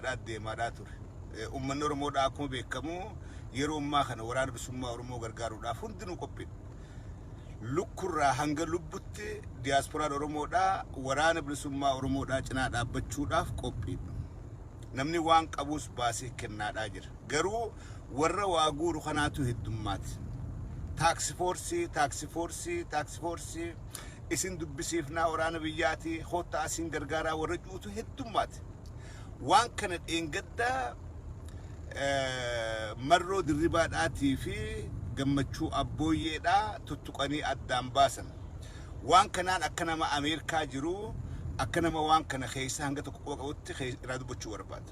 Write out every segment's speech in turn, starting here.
guddaadhaa deemaadhaa ture. Uummanni Oromoodhaa akkuma beekamu yeroo ammaa kana Waraana Bilisummaa Oromoo gargaaruudhaaf hundinuu qophiidha. Lukkurraa hanga lubbutti diyaaspooraan Oromoodhaa Waraana Bilisummaa Oromoodhaa cinaa dhaabbachuudhaaf qophiidha. Namni waan qabuus baasee kennaadhaa jira. Garuu warra waa guuru kanaatu heddummaati. Task force, task force, task force isin dubbisiifnaa, waraana biyyaati, koottaa asiin gargaaraa warra juutu heddummaati. Waan kana dheengaddaa Marroo Dirribaadhaatii fi Gammachuu Abbooyyeedhaa tuttuqanii addaan baasan. Waan kanaan akka nama Ameerikaa jiru, akka nama waan kana keessa hanga tokko quba qabutti irraa dubbachuu barbaada.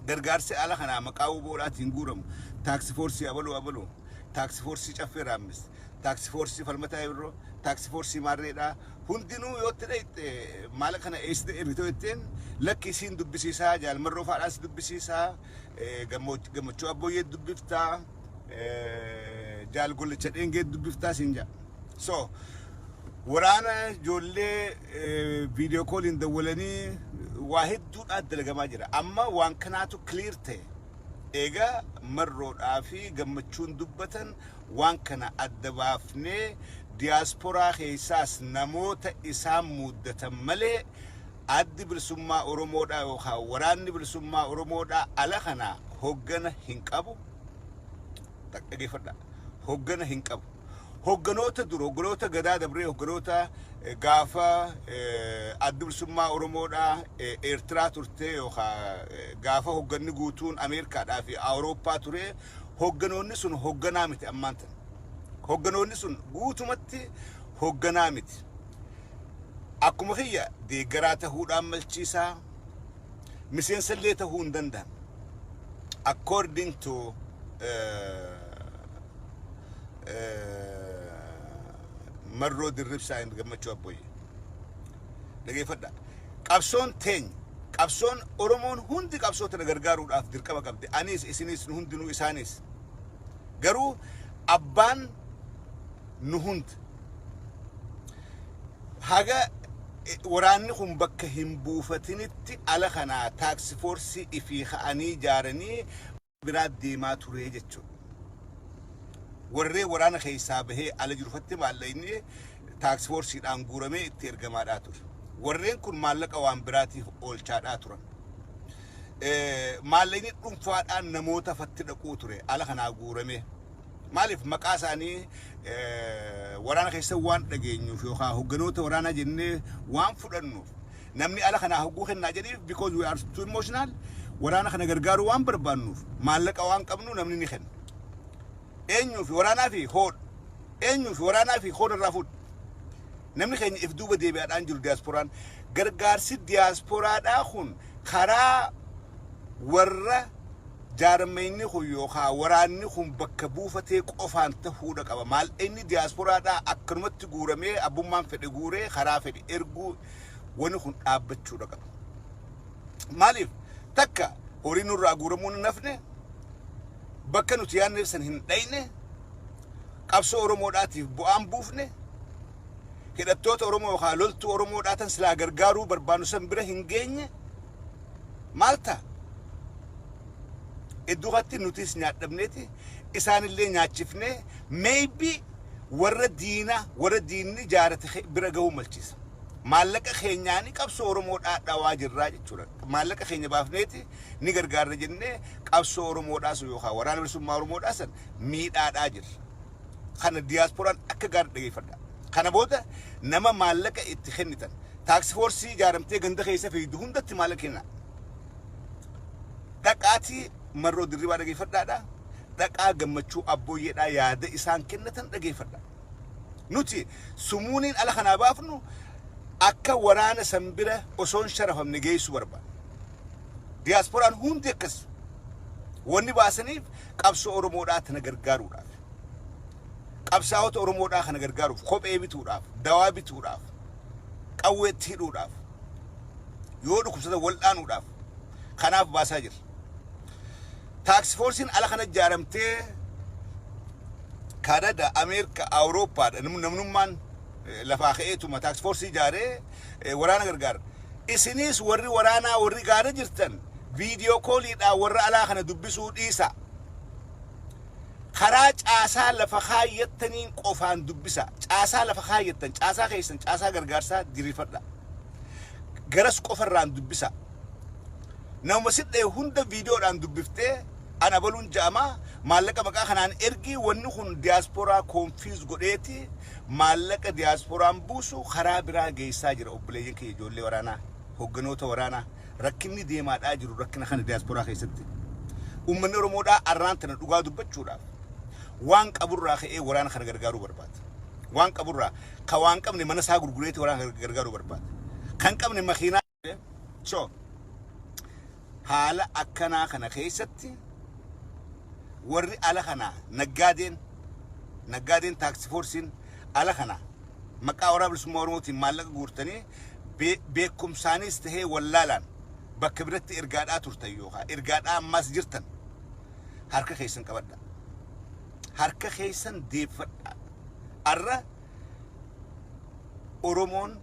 Gargaarsi ala kanaa maqaa WBOdhaatiin guuramu, task force abaluu abaluu, task force Caffee Raammis, task force Falmataa Ibirroo, task force Maarreedhaa hundinuu yoo itti dhayxe, maala kana eessite ergitoo jetteen, lakki isiin dubbisiisaa, Jaalmarroo faadhaas dubbisiisaa, Gammachuu Abbooyyee dubbiftaa, Jaal Gollicha Dheengee dubbiftaa siin jedha. So waraana ijoollee video calliin dawwalanii waa hedduudhaan dalagamaa jira. Amma waan kanaatu clear ta'e. Egaa Marroodhaa fi Gammachuun dubbatan, waan kana adda baafnee diyaasporaa keessaas namoota isaan muuddatan malee Addi Bilisummaa Oromoodhaa yookaan Waraanni Bilisummaa Oromoodhaa ala kana hoggana hin qabu. Dhaggeeffadhaa. Hoggana hin qabu. Hogganoota dur, hogganoota gadaa dabree, hogganoota gaafa Addi Bilisummaa Oromoodhaa Eertiraa turte yookaan gaafa hogganni guutuun Ameerikaadhaa fi Awurooppaa ture, hogganoonni sun hogganaa miti ammaan tan. Hogganoonni sun guutumatti hogganaa miti. Akkuma kiyya deeggaraa ta'uudhaan malchiisaa, miseensa illee ta'uu hin danda'an. According to Marroo Dirribsaa and Gammachuu Abbooyyee. Dhageeffadha. Qabsoon teenya, qabsoon Oromoon hundi qabsoo tana gargaaruudhaaf dirqama qabdi. Anis, isinis, nu hundinuu, isaanis. Garuu abbaan nu hunda. Haga waraanni kun bakka hin buufatinitti ala kanaa task force ifii ka'anii ijaaranii biraa deemaa ture jechuudha. Warreen waraana keessaa bahee ala jirufatti maallaqni task forceiidhaan guuramee itti ergamaadhaa ture. Warreen kun maallaqa waan biraatiif oolchaadhaa turan. Maallaqni dhuunfaadhaan namoota fatti dhaquu ture ala kanaa guuramee. Maaliif? Maqaa isaanii waraana keessa waan dhageenyuuf yookaan hogganoota waraanaa jennee waan fudhannuuf, namni ala kanaa hogguu kennaa jedhiif, because we are too emotional, waraana kana gargaaruu waan barbaannuuf, maallaqa waan qabnu namni ni kenna. Eenyuuf? Waraanaa fi hoodha. Eenyuuf? Waraanaa fi hoodha irraa fuudha. Namni keenya if duuba deebi'aadhaan jiru diyaaspooraan. Gargaarsi diyaasporaadhaa kun karaa warra jaarmayni kun yookaan waraanni kun bakka buufatee qofaan ta'uudha qaba. Maal inni diyaasporaadhaa akkanumatti guuramee abbummaan fedhe guuree karaa fedhe erguu, wani kun dhaabbachuudha qaba. Maaliif? Takka horii nurraa guuramuu hin nafne, bakka nuti yaadne san hin dhayne, qabsoo Oromoodhaatiif bu'aan buufne, hidhattoota Oromoo yookaan loltuu Oromoodhaa tan silaa gargaaruu barbaannu san bira hin geenye. Maal ta'a? Iddoo kanatti nutis nyaadhabneeti isaanillee nyaachifnee maybe warra diinaa, warra diinni jaarate bira gahuu malchiisa. Maallaqa keenyaanii qabsoo Oromoodhaa dhawaa jirraa jechuudha. Maallaqa keenya baafneeti ni gargaarra jennee qabsoo Oromoodhaa sun yookaan Waraana Bilisummaa Oromoodhaa san miidhaadhaa jirra. Kana diyaaspooraan akka gaarii dhageeffadha. Kana booda nama maallaqa itti kennitan, task force ijaaramtee ganda keessa fiigdu hundatti maallaqa kennaa. Dhaqaatii Marroo Dirribaa dhageeffadhaadha. Dhaqaa Gammachuu Abbooyyeedhaa yaada isaan kennatan dhageeffadha. Nuti sumuuniin ala kanaa baafnu akka waraana san bira osoo hin sharafamne geessuu barbaada. Diyaaspooraan hundi akkas. Wanni baasaniif qabsoo Oromoodhaa tana gargaaruudhaaf. Qabsaa'ota Oromoodhaa kana gargaaruuf, kophee bituudhaaf, dawaa bituudhaaf, qawweetti hidhuudhaaf, yoo dhukkubsatan wal'aanuudhaaf kanaaf baasaa jirra. Task forceiin ala kana ijaaramtee Kanada, Ameerika, Awurooppaadha. Namnummaan lafaa ka'eetuma task force ijaaree waraana gargaara. Isinis warri waraanaa, warri gaara jirtan, Video calliidhaan warra alaa kana dubbisuu dhiisaa. Karaa caasaa lafa kaayyattaniin qofaan dubbisaa. Caasaa lafa kaayyattan, caasaa keessan, caasaa gargaarsaa diriirfadhaa. Garas qofarraan dubbisaa. Namuma si dhaye hunda viidiyoodhaan dubbiftee an abaluun ja'amaa maallaqa maqaa kanaan ergi wanni kun diyaasporaa confuse godheeti maallaqa diyaaspooraan buusu karaa biraa geessaa jira. Obboleeyyan kiyya, ijoollee waraanaa, hogganoota waraanaa, rakkinni deemaadhaa jiru rakkina kana diyaasporaa keessatti. Uummanni Oromoodhaa arraan tana dhugaa dubbachuudhaaf waan qaburraa ka'ee waraana kana gargaaruu barbaada. Waan qaburraa, ka waan qabne mana isaa gurgureeti waraana kana gargaaruu barbaada. Kan qabne makiinaa. So haala akkanaa kana keessatti warri ala kanaa naggaadeen task forceiin ala kanaa maqaa Waraana Bilisummaa Oromootiin maallaqa guurtanii beekumsaanis tahee wallaalaan bakka biratti ergaadhaa turtan yookaan ergaadhaa ammaas jirtan, harka keessan qabadha. Harka keessan deeffadha. Arra Oromoon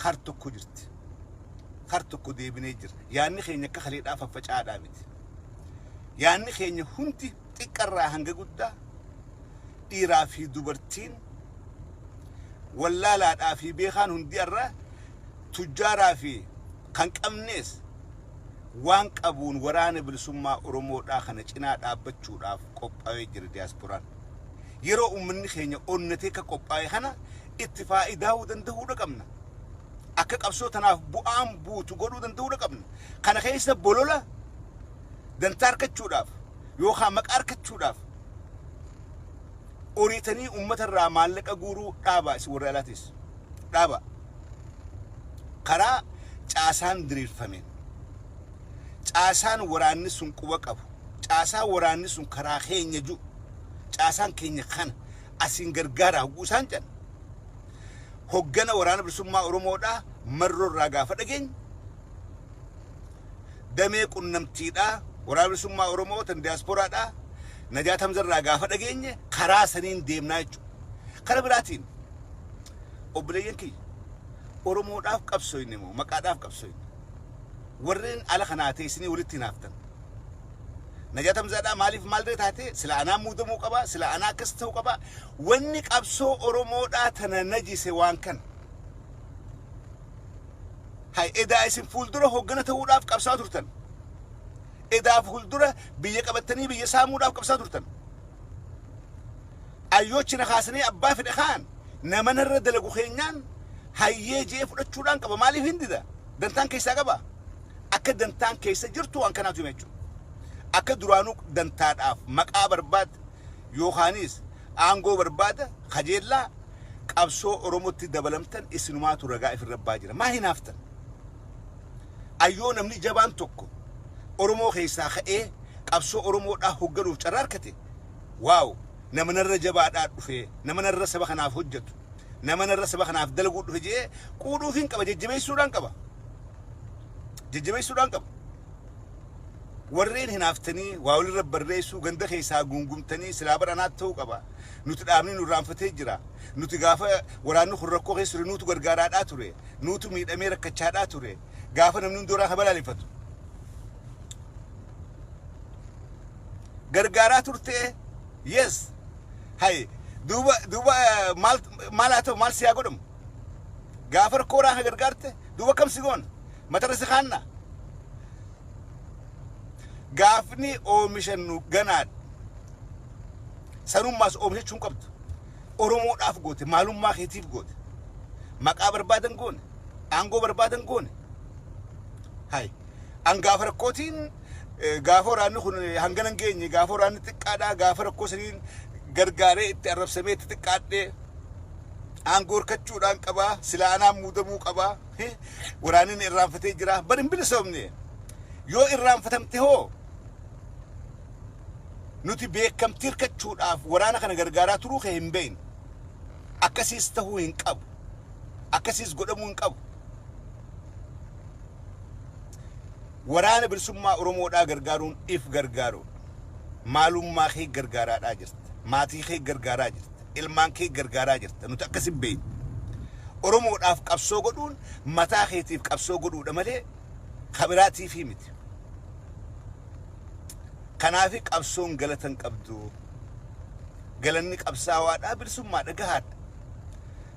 har tokko jirti. Har tokko deebinee jira. Yaanni keenya akka kaleedhaa faffaca'aadhaa miti. Yaanni keenya hundi xiqqarraa hanga guddaa, dhiiraa fi dubartiin, wallaalaadhaa fi beekaan hundi, irra tujjaaraa fi kan qabnees waan qabuun Waraana Bilisummaa Oromoodhaa kana cinaa dhaabbachuudhaaf qophaa'ee jira diyaaspooraan. Yeroo uummanni keenya onnatee akka qophaa'e kana itti faayidaa'uu danda'uudha qabna. Akka qabsoo tanaaf bu'aan buutu godhuu danda'uudha qabna. Kana keessa bolola dantaa argachuudhaaf yookaan maqaa argachuudhaaf oriitanii uummata irraa maallaqa guuruu dhaabaa, isin warra alaatis dhaaba. Karaa caasaan diriirfameen, caasaan waraanni sun quba qabu, caasaan waraanni sun karaa keenya jiru, caasaan keenya kana asiin gargaaraa hogguu isaan jedhan, hoggana Waraana Bilisummaa Oromoodhaa marroo irraa gaafa dhageenye, damee qunnamtiidhaa Waraana Bilisummaa Oromoo tan diyaasporaadhaa Najaat Hamzarraa gaafa dhageenye, karaa saniin deemnaa jechuudha. Kara biraatiin, obboleeyyan kiyya, Oromoodhaaf qabsooyne moo maqaadhaaf qabsooyne? Warreen ala kanaa teessinii walitti hinaaftan. Najaat Hamzaadhaa maaliif maal taate, sila anaa muudamuu qaba, sila anaa akkas ta'uu qaba. Wanni qabsoo Oromoodhaa tana najise waan kana. Hay, edaa isin fuuldura hoggana ta'uudhaaf qabsaa turtan. Edaa fuuldura biyya qabattanii biyya saamuudhaaf qabsaa turtan. Ayyoochi na kaasanii abbaa fedhe kaan nama narra dalagu keenyaan hayyee jee fudhachuudhaan qaba. Maaliif hin dida? Dantaan keessaa qaba. Akka dantaan keessa jirtu waan kanaatu hima jechuudha. Akka duraanuu dantaadhaaf maqaa barbaada yookaanis aangoo barbaada kajeellaa qabsoo Oromootti dabalamtan isinumaatu ragaa ifirra baa jira. Maa hinaaftan? Ayyoo namni jabaan tokko Oromoo keessaa ka'ee qabsoo Oromoodhaa hoogganuuf carraa argate, wow, nama narra jabaadhaa dhufe, nama narra saba kanaaf hojjetu, nama narra saba kanaaf dalaguu dhufe jee quudhuufiin qaba, jajjabeessuudhaan qaba. Jajjabeessuudhaan qaba. Warreen hinaaftanii waa walirra barreessuu, ganda keessaa guungumtanii silaa bara anaatti ta'uu qaba. Nuti dhaabni nu irraanfatee jira. Nuti gaafa waraanni kun rakkoo keessa ture nuutu gargaaraadhaa ture. Nuutu miidhamee rakkachaadhaa ture. Gaafa namni hundi waraana balaaleffatu. Gargaaraa turtee, yes. Hay, duuba maal maal haa ta'u, maal si haa godhamu? Gaafa rakkoo waraana gargaarte duuba kam si goona? Matarra si kaanna? Gaafni oomishannu ganaadha. Sanummaas oomishachuu hin qabdu. Oromoodhaaf goote, maalummaa keetiif goote. Maqaa barbaadan goone, aangoo barbaadan goone. Hay, an gaafa rakkootiin, gaafa waraanni kun hangana hin geenye, gaafa waraanni xiqqaadhaa, gaafa rakkoo saniin gargaaree itti arrabsamee itti xiqqaadhee aangoo hirkachuudhaan qabaa, silaa anaan muudamuu qabaa, waraanni irraanfatee jira. Bar hin bilisoomne. Yoo irraanfatamte hoo, nuti beekamtii hirkachuudhaaf waraana kana gargaaraa turuu kee hin beekne. Akkasiis tahuu hin qabu. Akkasiis godhamuu hin qabu. Waraana Bilisummaa Oromoodhaa gargaaruun if gargaaruudha. Maalummaa kee gargaaraadhaa jirta. Maatii kee gargaaraa jirta. Ilmaan kee gargaaraa jirta. Nuti akkas hin beekne. Oromoodhaaf qabsoo godhuun mataa keetiif qabsoo godhuudha malee kabiraatiifii miti. Kanaafi qabsoon galata hin qabdu. Galanni qabsaawaadhaa bilisummaadha gahaadha.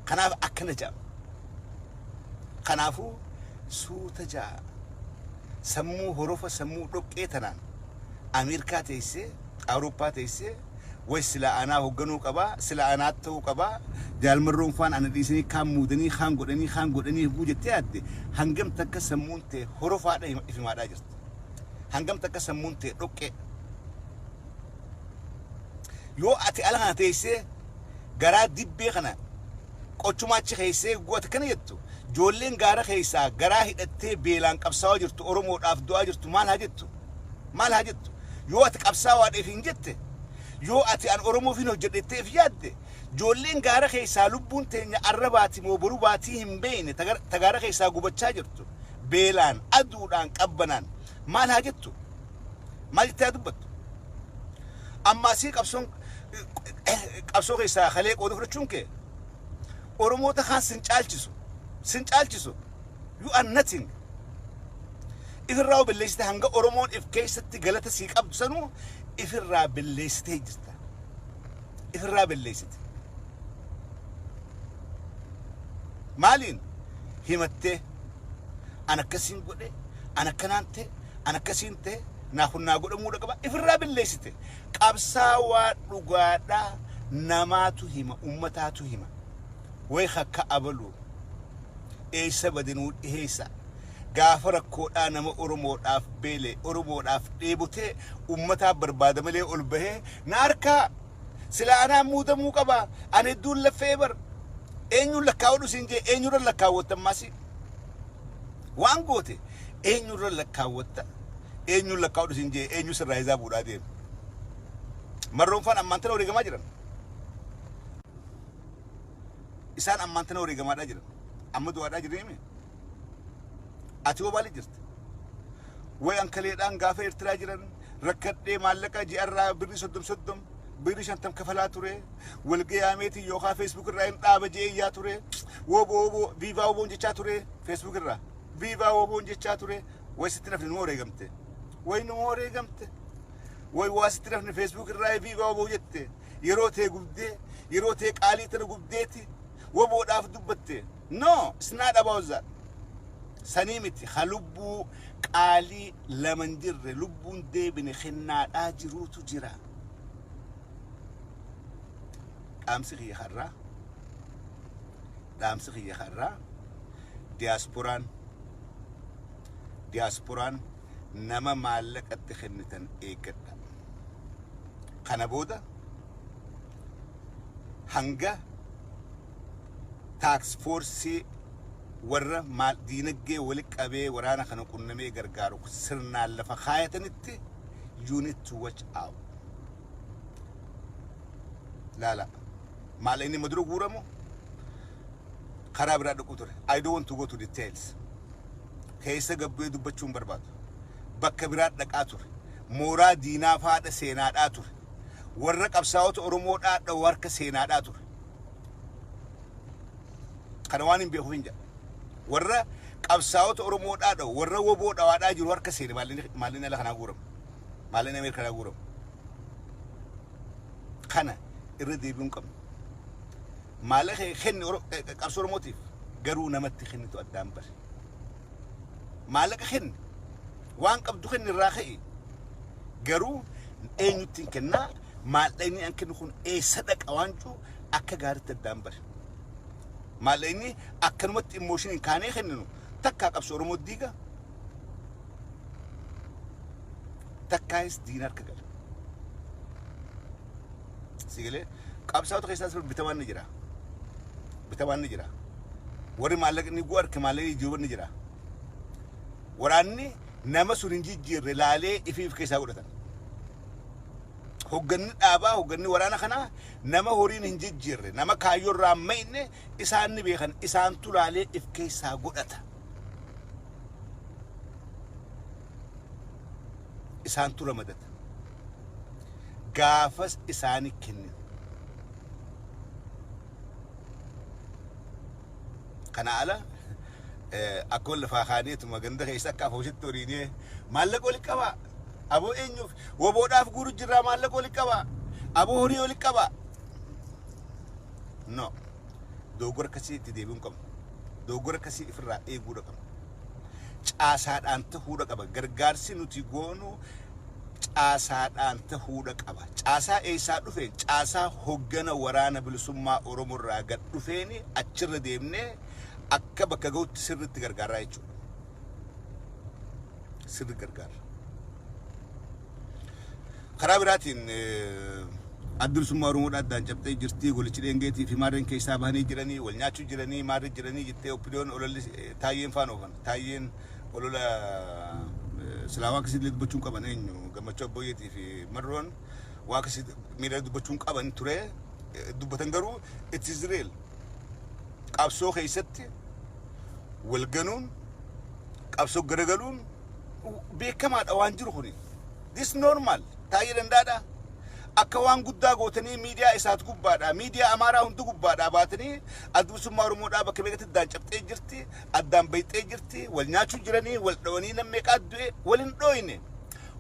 Kanaaf akkana jedhama. Kanaafuu suuta ja'a. Sammuu horofa sammuu dhoqqee tanaan Ameerikaa teessee, Awurooppaa teessee, way silaa anaa hoogganuu qabaa, silaa anaa ta'uu qabaa, Jaal Marroon faan ana dhiisanii kaan muudanii, kaan godhanii, kaan godhanii hoguu jettee yaadde hangam takka sammuun tee horofaadha ifimaadhaa jirti. Hangam takka sammuun tee dhoqqee. Yoo ati ala kana teessee garaa dibbee kana qochumaa achi keessee hogguu ati kana jettu, joolleen gaara keessaa garaa hidhattee beelaan qabsaawaa jirtu, Oromoodhaaf du'aa jirtu maal haa jettu? Maal haa jettu? Yoo ati qabsaawaadha hin jette, yoo ati an Oromoof hin hojjedhe jettee if yaadde, joolleen gaara keessaa lubbuun teenya arra baati moo boru baatii hin beekne ta gaara keessaa gubachaa jirtu beelaan, aduudhaan, qabbanaan maal haa jettu? Maal jettee haa dubbattu? Amma asii qabsoon qabsoo keessaa kalee qooda fudhachuun kee Oromoota kaan sin caalchisu. Sin caalchisu. You are nothing. Ifirraa balleessite. Hanga Oromoon if keessatti galata sii qabdu sanuu ifirraa balleessitee jirta. Ifirraa balleessite. Maaliin himattee an akkasiin godhe, an akkanaan ta'e, an akkasiin ta'e, naa kun naa godhamuudha qaba ifirraa balleessite. Qabsaawaa dhugaadhaa namaatu hima, ummataatu hima. Way akka abaluu eessa badinuu dhiheessa. Gaafa rakkoodhaa nama Oromoodhaaf beele, Oromoodhaaf dheebotee ummataaf barbaada malee ol bahee na harkaa silaa anaan muudamuu qaba, ani hedduun laffee bar eenyuun lakkaawwadhu siin jee, eenyurra lakkaawwatta? Ammaasi waan goote eenyurra lakkaawwatta? Eenyuun lakkaawwadhu siin jee? Eenyu sirraa hizaa buudhaa deema? Marroonfaan ammaan tana wareegamaa jiran. Isaan ammaan tana wareegamaadhaa jiran. Amma du'aadhaa jiranii. Ati hoo maaliif jirta? Way ankaleedhaan gaafa Eertiraa jiran rakkadhee maallaqa ji'arraa birrii 30 30, birrii 50 kafalaa ture. Walgayaameetiin yookaan Facebook irraa hin dhaaba je'ee iyyaa ture. Woboo woboo, viva woboon jechaa ture Facebook irraa. Viva woboon jechaa ture. Way sitti nafni nu wareegamte. Way nu wareegamte. Way waa sitti nafni Facebook irraa viva woboo jette. Yeroo tee gubdee, yeroo tee qaalii tana gubdeeti woboodhaaf dubbatte. No, it's not about that. Sanii miti, ha lubbuu qaalii lama hin jirre, lubbuun deebine kennaadhaa jiruutu jira. Dhaamsi kiyya har'aa, dhaamsi kiyya har'aa, diyaaspooraan nama maallaqatti kennitan eeggadha. Kana booda hanga task force warra maal diinagdee walitti qabee waraana kana qunnamee gargaaru sirnaan lafa kaayatanitti, you need to watch out. Laala. Maallaqni madura guuramu karaa biraa dhaqu ture. I don't want to go to details. Keessa gabbee dubbachuu hin barbaadu. Bakka biraa dhaqaa ture. Mooraa diinaa faadha seenaadhaa ture. Warra qabsaa'ota Oromoo dhaadha harka seenaadhaa ture. Kana waan hin beekuuf hin jedha. Warra qabsaa'ota Oromoo dhaadha, warra woboo dhawaadhaa jiru harka seene maallaqni ala kanaa guuramu. Maallaqni Ameerikaa guuramu. Kana irra deebi'uu hin qabnu. Maallaqa kenni qabsoo Oromootiif, garuu namatti kennitu addaan bare. Maallaqa kenni, waan qabdu kenni, irraa ka'i. Garuu eenyutti hin kennaa, maallaqni an kennu kun eessa dhaqa waan jiru akka gaariitti addaan bare. Maallaqni akkanumatti emotioniin kaanee kenninu takkaa qabsoo Oromoo diiga, takkaayis diina harka gala. Sigalee qabsaa'ota keessaas bitamaan ni jira. Bitamaan ni jira. Warri maallaqni guu harka maallaqni jiru ni jira. Waraanni nama sun hin jijjiirre laalee ifiif keessaa godhatan. Hogganni dhaabaa, hogganni waraana kanaa nama horiin hin jijjiirre, nama kaayyoo irraa hin maqne isaan ni beekan, isaantu laalee if keessaa godhata. Isaantu ramadata. Gaafas isaani kennin. Kana ala akkuma lafaa kaaneetuma ganda keessa akka afooshitti horiinee maallaqa walitti qabaa. Aboo, eenyuuf woboodhaaf guuru jirraa? Maallaqa walitti qabaa, aboo, horii walitti qabaa. No, dogoggora akkasii itti deebi'uu hin qabnu. Dogoggora akkasii ofirraa eeguudha qabna. Caasaadhaan tahuudha qaba. Gargaarsi nuti goonu caasaadhaan tahuudha qaba. Caasaa eessaa dhufeen? Caasaa hoggana Waraana Bilisummaa Oromoo irraa gad dhufeeni achirra deemnee akka bakka ga'utti sirriitti gargaaraa jechuudha. Sirri gargaara. Karaa biraatiin Adda Bilisummaa Oromoodhaa addaan cabxee jirti. Golichi dheengeetii fi maarreen keessaa bahanii jiranii, wal nyaachuu jiranii, maarree jiranii jettee OPDOn ololli Taayyeen faan oofan. Taayyeen olola silaa waa akkasii dubbachuun qaban. Eenyu, Gammachuu Abbooyyeetii fi Marroon waa akkasii miidhaa dubbachuun qaban ture. Dubbatan garuu it is real. Qabsoo keessatti wal ganuun, qabsoo garagaluun beekamaadha waan jiru kuni. This normal. Taayyee Dandaadha. Akka waan guddaa gootanii miidiyaa isaat gubbaadha. Miidiyaa Amaaraa hundi gubbaadha baatanii Adda Bilisummaa Oromoodhaa bakka meeqatti addaan cabxee jirti, addaan bayxee jirti, wal nyaachuu jiranii, wal dhawanii, nam meeqaa du'e, wal hin dhooyne.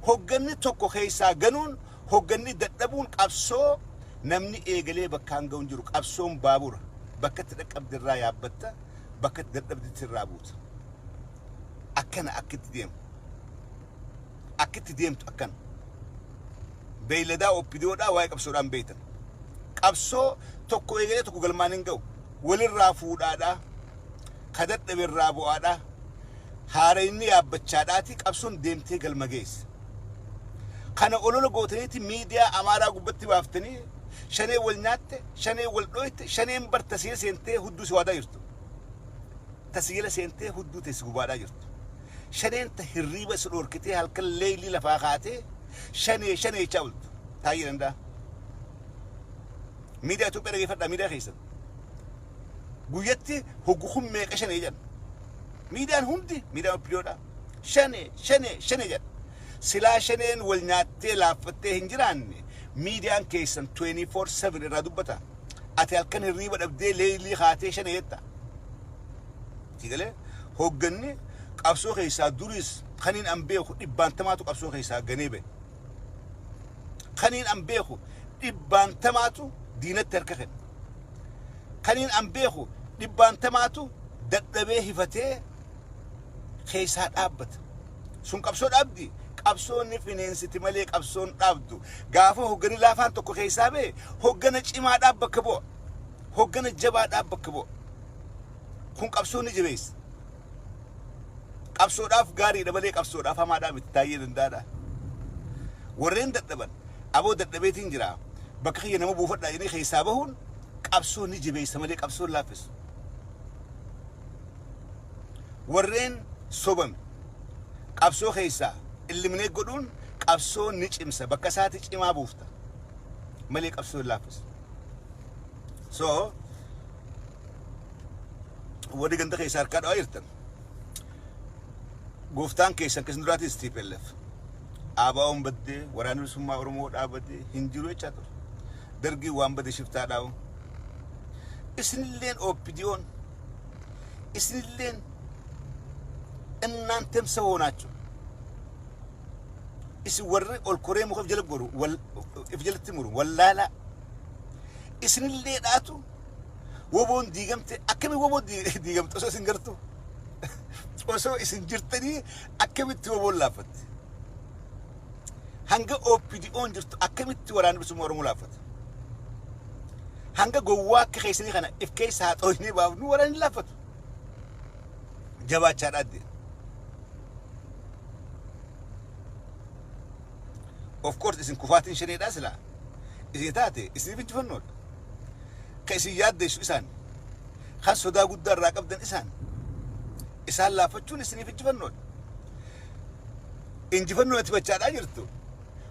Hogganni tokko keessaa ganuun, hogganni dadhabuun qabsoo namni eegalee bakkaan ga'u hin jiru. Qabsoon baabura. Bakka itti dhaqqabde irraa yaabbatta, bakka itti dadhabdetti irraa buuta. Akkana akka itti deemu. Akka itti deemtu akkana. Beeyladaa OPDOdhaa waa'ee qabsoodhaan beektan. Qabsoo tokko eegalee tokko galmaan hin ga'u. Walirraa fuudhaadhaa. Ka dadhabe irraa bu'aadhaa. Haara inni yaabbachaadhaati qabsoon deemtee galma geessa. Kana olola gootaniiti miidiyaa Amaaraa gubbatti baaftanii shanee wal nyaatte, shanee wal dhoyte, shaneen bar tasiila seentee hudduu si waadaa jirtu. Tasiila seentee hudduu teessi gubaadhaa jirtu. Shaneen ta hirriiba si dhoorkitee halkan leeylii lafaa kaatee shanee shanee jechaa bultu. Taayyee Danda'a. Miidiyaa Itoophiyaa dhageeffadhaa, miidiyaa keessan. Guyyatti hoggu kun meeqa shanee jedhan. Miidiyaan hundi miidiyaan OPDOdha. Shanee shanee shanee jedhan. Silaa shaneen wal nyaattee laaffattee hin jiraanne miidiyaan keessan 24/7 irraa dubbata. Ati halkan hirriiba dhabdee leeylii kaatee shanee jetta. Sigalee hoogganni qabsoo keessaa duris kaniin an beeku dhibbaantamaatu qabsoo keessaa ganee bahe. Kaniin an beeku dhibbaantamaatu diinatti harka kenne. Kaniin an beeku dhibbaantamaatu dadhabee hifatee keessaa dhaabbata. Sun qabsoo dhaabdi. Qabsoon ni fineensiti malee qabsoon dhaabdu. Gaafa hoggani laafaan tokko keessaa bahe hoggana cimaadhaaf bakka bu'a. Hoggana jabaadhaaf bakka bu'a. Kun qabsoo ni jabeessa. Qabsoodhaaf gaariidha malee qabsoodhaaf hamaadhaa miti, Taayyee Danda'aadha. Warreen dadhaban aboo dadhabeetiin jira, bakka kiyya nama buufadhaa jedhanii keessaa bahuun qabsoo ni jabeessa malee qabsoo hin laaffisu. Warreen sobame qabsoo keessaa illiminee godhuun qabsoo ni cimsa, bakka isaati cimaa buufta malee qabsoo hin laaffisu. So warri ganda keessaa harkaa dhawaa jirtan, gooftaan keessan keessan duraatis TPLF ABO'n baddee, Waraanni Bilisummaa Oromoo dhaabatee hin jiru jechaa ture. Dargii waan bade shiftaa dhaabu. Isinilleen OPDO'n isinilleen እናንተም ሰው ሆናችሁ isin warri ol koree muka if jala goru wal if jalatti muru wallaalaa isinillee dhaatu woboon diigamte. Akkami woboon diigamte osoo isin gartu, osoo isin jirtanii akkamitti woboon laaffatte? Hanga OPDO'n jirtu akkamitti Waraanni Bilisummaa Oromoo laaffata? Hanga gowwaa akka keessanii kana if keessaa haxooynee baafnu waraanni laaffatu. Jabaachaadhaa deema. Of course isin kufaatiin shaneedhaa silaa isin taate isiniif injifannoodha. Ka isin yaaddeessu isaan, kan sodaa guddaa irraa qabdan isaan, isaan laaffachuun isiniif injifannoodha. Injifannoo ati bachaadhaa jirtu.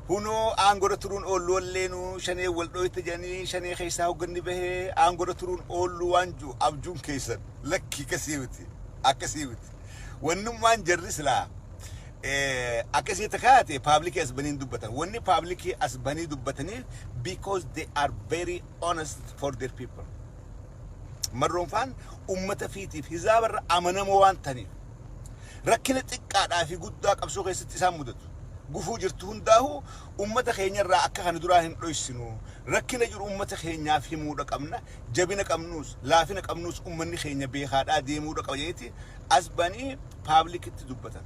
Hunoo aangorra turuun oollu walleenuu shanee wal dhooyte jedhanii shanee keessaa hogganni bahee aangorra turuun oollu waan jiru abjuun keessan lakkii akkasii miti, akkasii miti. Wannummaan jarri silaa akkasii takaate public as baniin dubbatan. Wanni public as banii dubbataniif because they are very honest for their people. Marroonfaan ummata fiitiif hizaabarra amanamoo waan ta'aniif rakkina xiqqaadhaa fi guddaa qabsoo keessatti isaan mudatu. Gufuu jirtu hundaahu ummata keenyarraa akka kana duraa hin dhoysinu. Rakkina jiru ummata keenyaaf himuudha qabna. Jabina qabnuus, laafina qabnuus ummanni keenya beekaadhaa deemuudha qaba jedhaniiti as banii publicitti dubbatan.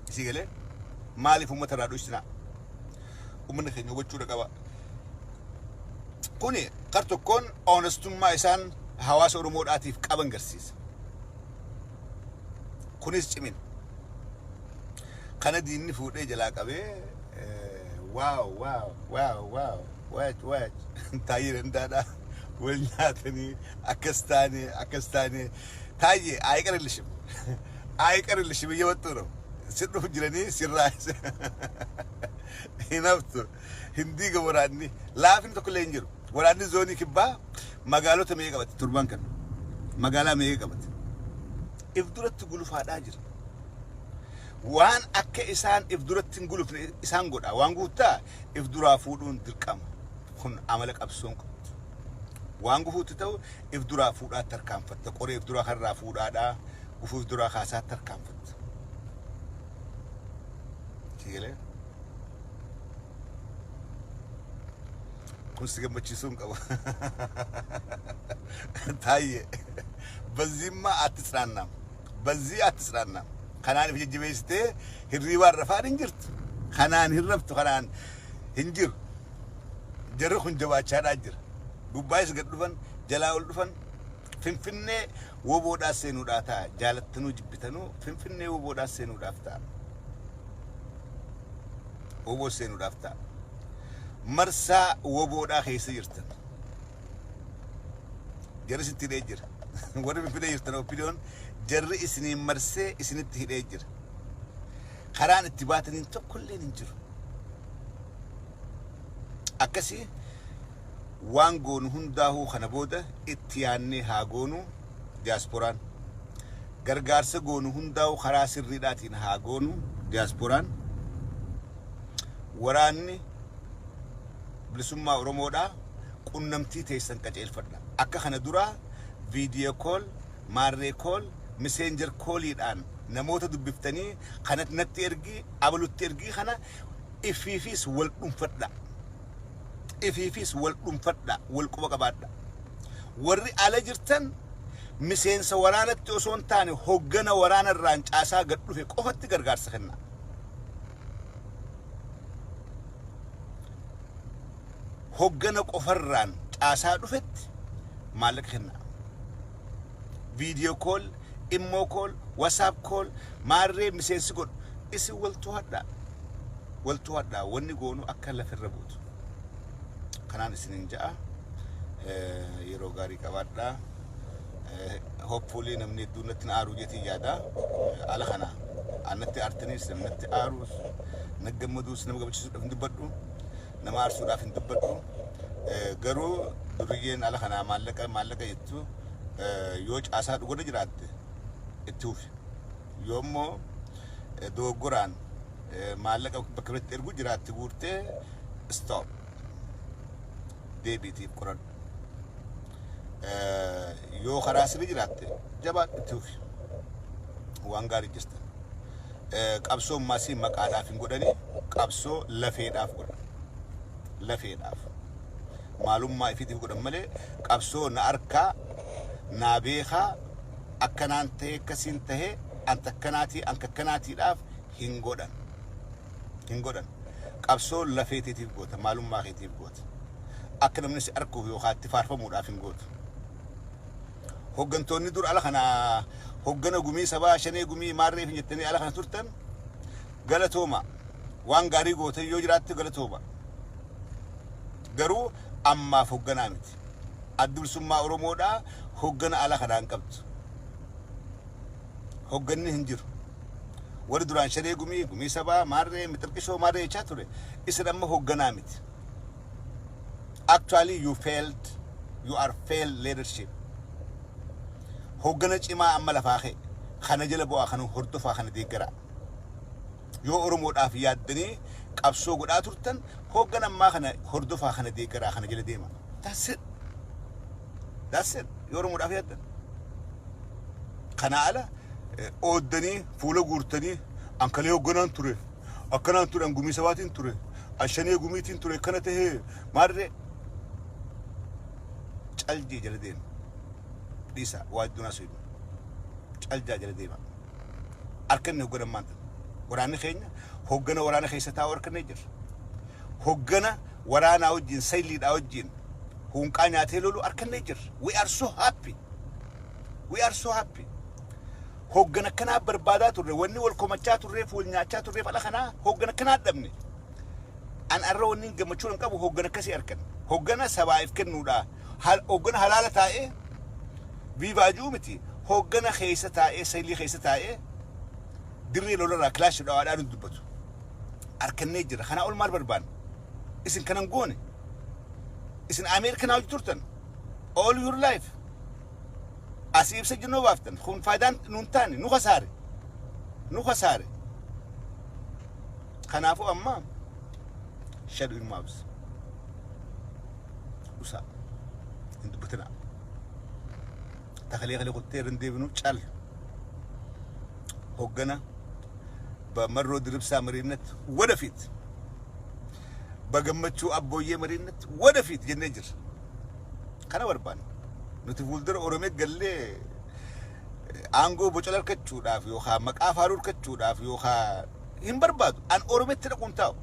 Isii galee maaliif ummata irraa dhoysinaa? Ummanni keenya hubachuudha qaba. Kuni kar tokkoon honestummaa isaan hawaasa Oromoodhaatiif qaban garsiisa. Kunis cimina. Kana diinni fuudhee jalaa qabee, "Wow, wow, wow, wow, waach waach, Taayyee Dandaadha wal nyaatanii akkas taane, akkas taane." Taayyee አይቀርልሽም፣ አይቀርልሽም፣ እየመጡ ነው፣ si dhufu jiranii sirraa hin haftu, hin diiga. Waraanni laafni tokko illee hin jiru. Waraanni zoonii kibbaa magaalota meeqa qabate? Torban kana magaalaa meeqa qabate? If duratti gulufaadhaa jira. Waan akka isaan if duratti hin gulufne isaan godha. Waan guuttaa if duraa fuudhuun dirqama. Kun amala qabsoon qabdu. Waan gufuutti ta'u if duraa fuudhaatti tarkaanfatta. Qoree if duraa karraa fuudhaadhaa, gufuu if duraa kaasaatti tarkaanfatta. Siigalee? Kun si gammachiisuu hin qabu. Taayyee በዚህማ አትጽናናም፣ በዚህ አትጽናናም። Kanaan if jajjabeessitee hirriibaan rafaan hin jirtu. Kanaan hin raftu, kanaan hin jiru. Jarri kun jabaachaadhaa jira. Gubbaayis gad dhufan, jalaa ol dhufan. Finfinnee woboodhaa seenuudhaa ta'a. Jaalattanuu jibbitanuu Finfinnee woboodhaa seenuudhaaf ta'a. Woboo seenuudhaaf ta'a. Marsaa woboodhaa keessa jirtan. Jarri sitti hidhee jira. Warri Finfinnee jirtan, OPDOn jarri isiniin marsee isinitti hidhee jira. Karaan itti baataniin tokkolleen hin jiru. Akkasii waan goonu hundaahuu kana booda itti yaannee haa goonu diyaaspooraan. Gargaarsa goonu hundaa'u karaa sirriidhaatiin haa goonu diyaaspooraan. Waraanni bilisummaa Oromoodhaa qunnamtii teessan qaceelfadha. Akka kana duraa video call, maarree call, messenger calliidhaan namoota dubbiftanii kana natti ergii, abalutti ergii kana ifiifis wal dhuunfadha. Ifiifis wal dhuunfadha, wal quba qabaadha. Warri ala jirtan miseensa waraanatti osoo hin taane hoggana waraana irraan caasaa gad dhufe qofatti gargaarsa kenna. Hoggana qofarraan caasaa dhufetti maallaqa kenna. Video call, imo call, WhatsApp call, maarree miseensi godhu isin wal to'adhaa. Wal to'adhaa, wanni goonu akka lafirra buutu. Kanaan isinin ja'a. Yeroo gaarii qabaadhaa. Hopefully namni hedduun natti na aaruu jeetii yaada. Ala kana annatti aartaniis, namni natti aaruus, na gammaduus, nama gammachiisuudhaaf hin dubbadhu. Nama aarsuudhaaf hin dubbadhu. Garuu duriyyeen ala kanaa maallaqa maallaqa jettu yoo caasaa dhugorra jiraatte itti hufi. Yoo immoo dogoggoraan maallaqa bakka biratti erguu jiraatte guurtee, stop, deebiitiif qoradhu. Yoo karaa sirrii jiraatte jabaadhu, itti hufi. Waan gaarii jirtan. Qabsoo maasii maqaadhaaf hin godhani, qabsoo lafeedhaaf godhan. Lafeedhaaf. Maalummaa ifiitiif godhan malee qabsoo na arkaa, naa beekaa, akkanaan ta'e, akkasiin ta'e, anta akkanaatii anka akkanaatiidhaaf hin godhan. Hin godhan. Qabsoo lafeetiitiif goota, maalummaa keetiif goota. Akka namni si arkuuf yookaan itti faarfamuudhaaf hin gootu. Hoggantoonni dur ala kana hoggana gumii sabaa, shanee gumii, maarree fi jettanii ala kana turtan, galatooma. Waan gaarii gootan yoo jiraatte galatooma. Garuu ammaaf hogganaa miti. Addi Bilisummaa Oromoodhaa hoggana ala kanaan qabdu. Hogganni hin jiru. Warri duraan shanee gumii, gumii sabaa, maarree, mixirqishoo, maarree jechaa ture. Isin amma hogganaa miti. Actually you failed, you are failed leadership. Hoggana cimaa amma lafaa ka'e. Kana jala bu'aa, kana hordofaa, kana deeggaraa. Yoo Oromoodhaaf yaaddanii qabsoo godhaa turtan, hoggana ammaa kana hordofaa, kana deeggaraa, kana jala deema. That's it. That's it. Yoo Oromoodhaaf yaaddan. Kana ala Ooddanii fuula guurtanii, ankalee hoogganaan ture, akkanaan ture, an gumii sabaatiin ture, an shanee gumiitiin ture, akkana tahee maarree caljee jala deema. Dhiisa, waa addunyaa sun caljaa jala deema. Harkanni hoogganan maanta waraanni keenya hoggana waraana keessa taa'u harkannee jirra. Hoggana waraanaa wajjin, sayliidhaa wajjin hunqaa nyaatee lolu harkannee jirra. We are so happy, we are so happy. Hoggana akkanaa barbaadaa turre. Wanni wal komachaa turreef, wal nyaachaa turreef, ala kanaa hoggana akkanaa dhabne. An arra wanni gammachuu hin qabu hoggana akkasii harkan, hoggana sabaaf kennuudha, hoggana halaala taa'ee viivaajuu miti, hoggana keessa taa'ee, saylii keessa taa'ee, dirree lolarraa kilaashii dhawaadhaan dubbatu harkannee jira. Kanaa ol maal barbaanna? Isin kanan goone, isin Ameerikanaa hojii turtan all your life, asii ibsa jinnoo baaftan. Kun faayidaan nuun taane, nu kasaare, nu kasaare. Kanaafuu amma shut your mouths, usaa hin dubbatinaa. Takalee kalee kuttee irra hin deebinu. Cal hoggana በመሮ ድርብሳ መሪነት ወደፊት፣ በገመቹ አቦዬ መሪነት ወደፊት jennee jirra. Kana barbaanna. Nuti fuuldura Oromiyaa gallee aangoo bocola harkachuudhaaf yookaan maqaa faaruu harkachuudhaaf yookaan hin barbaadu. An Oromiyaatti dhaquun taa'u.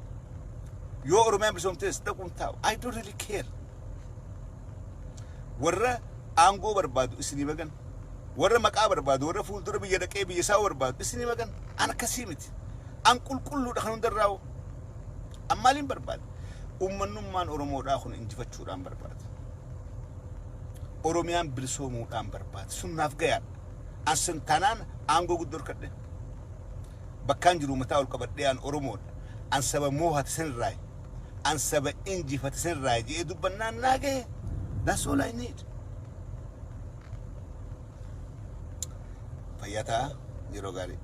Yoo Oromiyaan bisoomtees dhaquun taa'u. I don't really care. Warra aangoo barbaadu isinii magan. Warra maqaa barbaadu, warra fuuldura biyya dhaqee biyya isaa barbaadu isinii magan. An akkasii miti. An qulqulluudha kan hundarraa'u. An maaliin barbaada? Ummannummaan Oromoodhaa kun injifachuudhaan barbaada. Oromiyaan bilisoomuudhaan barbaada. Sun naaf gayaadha. An sun taanaan aangoo guddoo harkadhe. Bakkaan jiru mataa ol qabadhee, an Oromoodha. An saba moohate sanirraayi. An saba injifate sanirraayi jedhee dubbannaan naa gahe. That's all I need. Fayyaa ta'a, yeroo gaarii.